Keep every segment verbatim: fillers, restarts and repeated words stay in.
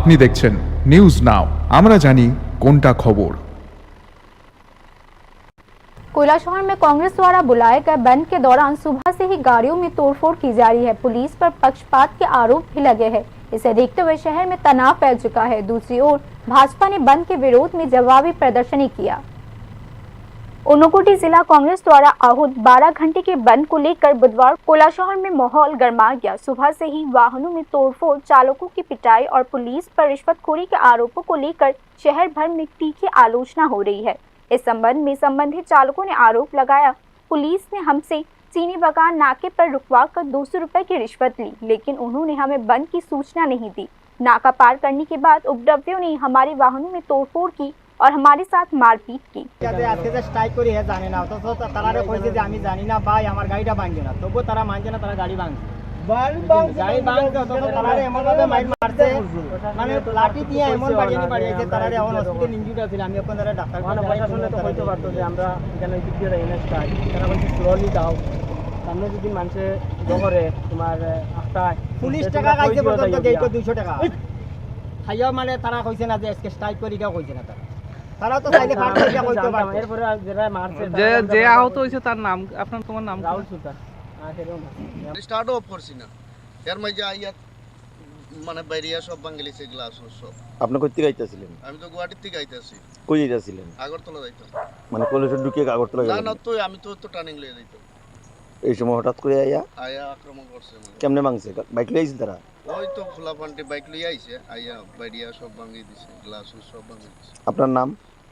আপনি দেখছেন news now, আমরা জানি কোনটা খবর। কৈলাসহর में कांग्रेस द्वारा बुलाए गए बंद के दौरान सुबह से ही गाड़ियों में तोड़फोड़ की जा रही है। पुलिस पर पक्षपात के आरोप भी लगे हैं। इसे देखते हुए शहर में तनाव फैल चुका है। दूसरी ओर, भाजपा ने बंद के विरोध में जवाबी प्रदर्शन ही किया। ऊनकोटी जिला कांग्रेस द्वारा आहूत बारह घंटे के बंद को लेकर बुधवार कैलाशहर में माहौल गर्मा गया। सुबह से ही वाहनों में तोड़फोड़, चालकों की पिटाई और पुलिस पर रिश्वतखोरी के आरोपों को लेकर शहर भर में तीखी आलोचना हो रही है। इस संबंध में संबंधित चालकों ने आरोप लगाया, पुलिस ने हमसे चीनी बागान नाके पर रुकवा कर दो सौ रुपए की रिश्वत ली, लेकिन उन्होंने हमें बंद की सूचना नहीं दी। नाका पार करने के बाद उपद्रवियों ने हमारे वाहनों में तोड़फोड़ की और हमारे साथ मारपीट की। যাতে আজকে যে স্ট্রাইক করি হে জানে না, অথচ তা-, তারারে কইছে যে আমি জানি না ভাই, আমার গাড়িটা ভাঙছে না, তবুও তারা মানছে না, তারা গাড়ি ভাঙছে। গাড়ি ভাঙছে, গাড়ি ভাঙছে, অথচ তারারে এমন ভাবে মাইর মারছে, মানে লাঠি দিয়ে এমন বাড়িয়ে বাড়িয়েছে, তারারে এখন হসপিটাল ইনজুর্ড আছে, আমি এখন তারা ডাক্তার মানে প্রশাসনে তো কইতে পারতো যে আমরা এখানে দিক দিয়ে যাই না, স্ট্রাইক, তারা বলছে স্লোলি যাও, সামনে যদি মানুষে জোরে তোমার আখতায় পুলিশ টাকা খাইছে পর্যন্ত গেট দুইশো টাকা। খাইয়া মানে তারা কইছে না যে আজকে স্ট্রাইক করি, এটাও কইছে না তারা। তারা তো চাইলে ফাঁক দিয়ে কইতে পারতো। এরপরে আর যারা মারছে, যে, তারা যে আমরা আহত হইছে তার নাম, আপনার, তোমার নাম কি? রাহুল সুলতান। আর সেরকম না। স্টার্টও অফ করছি না। এর মাঝে আইয়া মানে বাইরিয়া সব ভাঙিলিছে, গ্লাস সব। আপনি কই থেকে আইতাছিলেন? আমি তো গুয়াহাটি থেকে আইতাছি। কই যাইতাছিলেন? আগরতলা যাইতাম। মানে কলেজে ঢুকে আগরতলা না, গেলেন? না, তো আমি তো, তো টার্নিং লয়ে যাইতাম। এই সময় হঠাৎ করে আইয়া? আইয়া আক্রমণ করছে আমাকে। কেমনে ভাঙছে? বাইক লয়ে আইছিল তারা? ওই তো খোলা পান্টি বাইক লইয়া আইছে, আইয়া বাইরিয়া সব ভাঙি দিছে, গ্লাস সব ভাঙি দিছে। আপনার নাম?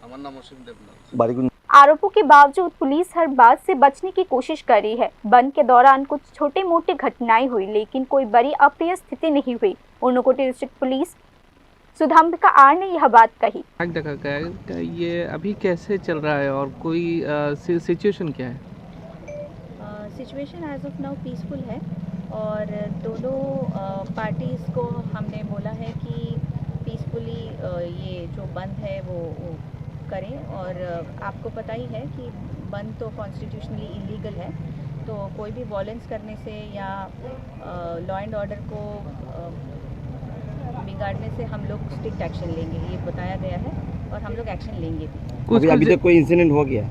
আমার নাম অসীম দেবনাথ। বাড়ি কোন? आरोपों के बावजूद पुलिस हर बात से बचने की कोशिश कर रही है। बंद के दौरान कुछ छोटे मोटे घटनाएं हुई, लेकिन कोई बड़ी अप्रिय स्थिति नहीं हुई। ऊनकोटी डिस्ट्रिक्ट पुलिस सुधांबिका आर ने यह बात कही। आग देखा गया कि ये अभी कैसे चल रहा है और कोई, अ, सि-, सिचुएशन क्या है? अ, situation as of now peaceful है और दोनों, अ, पार्टीज को हमने बोला है कि पीसफुली, अ, ये जो बंद है वो, वो करें और, अ, आपको पता ही है कि बंद तो कॉन्स्टिट्यूशनली इलीगल है, तो कोई भी वायलेंस करने से या अ, लॉ एंड ऑर्डर को, अ, बिगाड़ने से हम लोग स्ट्रिक्ट एक्शन लेंगे, ये बताया गया है और हम लोग एक्शन लेंगे भी। कुछ, अभी, अभी कुछ तक कोई इंसिडेंट हुआ क्या?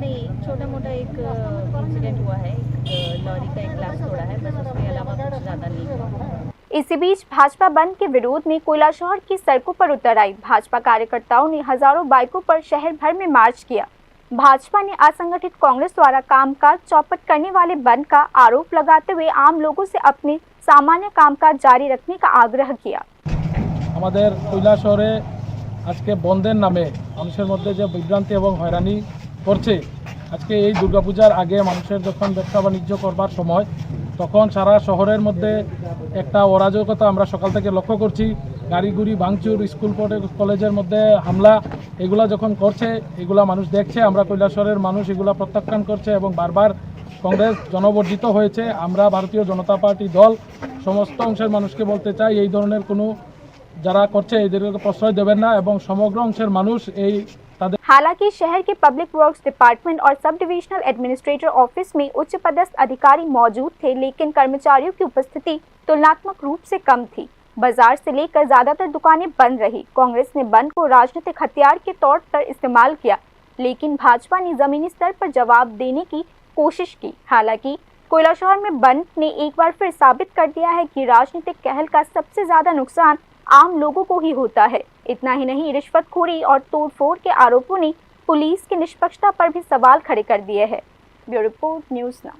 नहीं, छोटा मोटा एक, अ, इंसिडेंट हुआ है, एक, अ, लॉरी का एक ग्लास तोड़ा है, बस उसके अलावा कुछ ज़्यादा नहीं हुआ। इसी बीच भाजपा बंद के विरोध में कैलाशहर की सड़कों पर उतर आई। भाजपा कार्यकर्ताओं ने हजारों बाइकों पर शहर भर में मार्च किया। भाजपा ने असंगठित कांग्रेस द्वारा कामकाज चौपट करने वाले बंद का आरोप लगाते हुए आम लोगों से अपने सामान्य कामकाज जारी रखने का आग्रह किया। আমাদের কৈলাসহরে আজকে বন্ধের নামে মানুষের মধ্যে যে বিভ্রান্তি এবং হয়রানি করছে, আজকে এই দুর্গাপূজার আগে মানুষের যখন ব্যবসা বাণিজ্য করবার সময়, তখন সারা শহরের মধ্যে একটা অরাজকতা আমরা সকাল থেকে লক্ষ্য করছি। গাড়িগুড়ি ভাঙচুর, স্কুল কলেজের মধ্যে হামলা, এগুলা যখন করছে, এগুলা মানুষ দেখছে, আমরা কৈলাসহরের মানুষ এগুলা প্রত্যাখ্যান করছে এবং বারবার কংগ্রেস জনবর্জিত হয়েছে। আমরা ভারতীয় জনতা পার্টি দল সমস্ত অংশের মানুষকে বলতে চাই, এই ধরনের কোনো যারা করছে এদেরকে প্রশ্রয় দেবেন না এবং সমগ্র অংশের মানুষ এই তাদের हालांकि शहर के पब्लिक वर्क्स डिपार्टमेंट और सब डिविजनल एडमिनिस्ट्रेटर ऑफिस में उच्च पदस्थ अधिकारी मौजूद थे, लेकिन कर्मचारियों की उपस्थिति तुलनात्मक रूप से कम थी। बाजार से लेकर ज्यादातर दुकानें बंद रही। कांग्रेस ने बंद को राजनीतिक हथियार के तौर पर इस्तेमाल किया, लेकिन भाजपा ने जमीनी स्तर पर जवाब देने की कोशिश की। हालांकि कैलाशहर में बंद ने एक बार फिर साबित कर दिया है कि राजनीतिक कहल का सबसे ज्यादा नुकसान आम लोगों को ही होता है। इतना ही नहीं, रिश्वतखोरी और तोड़फोड़ के आरोपों ने पुलिस की निष्पक्षता पर भी सवाल खड़े कर दिए हैं। Bureau report, news now.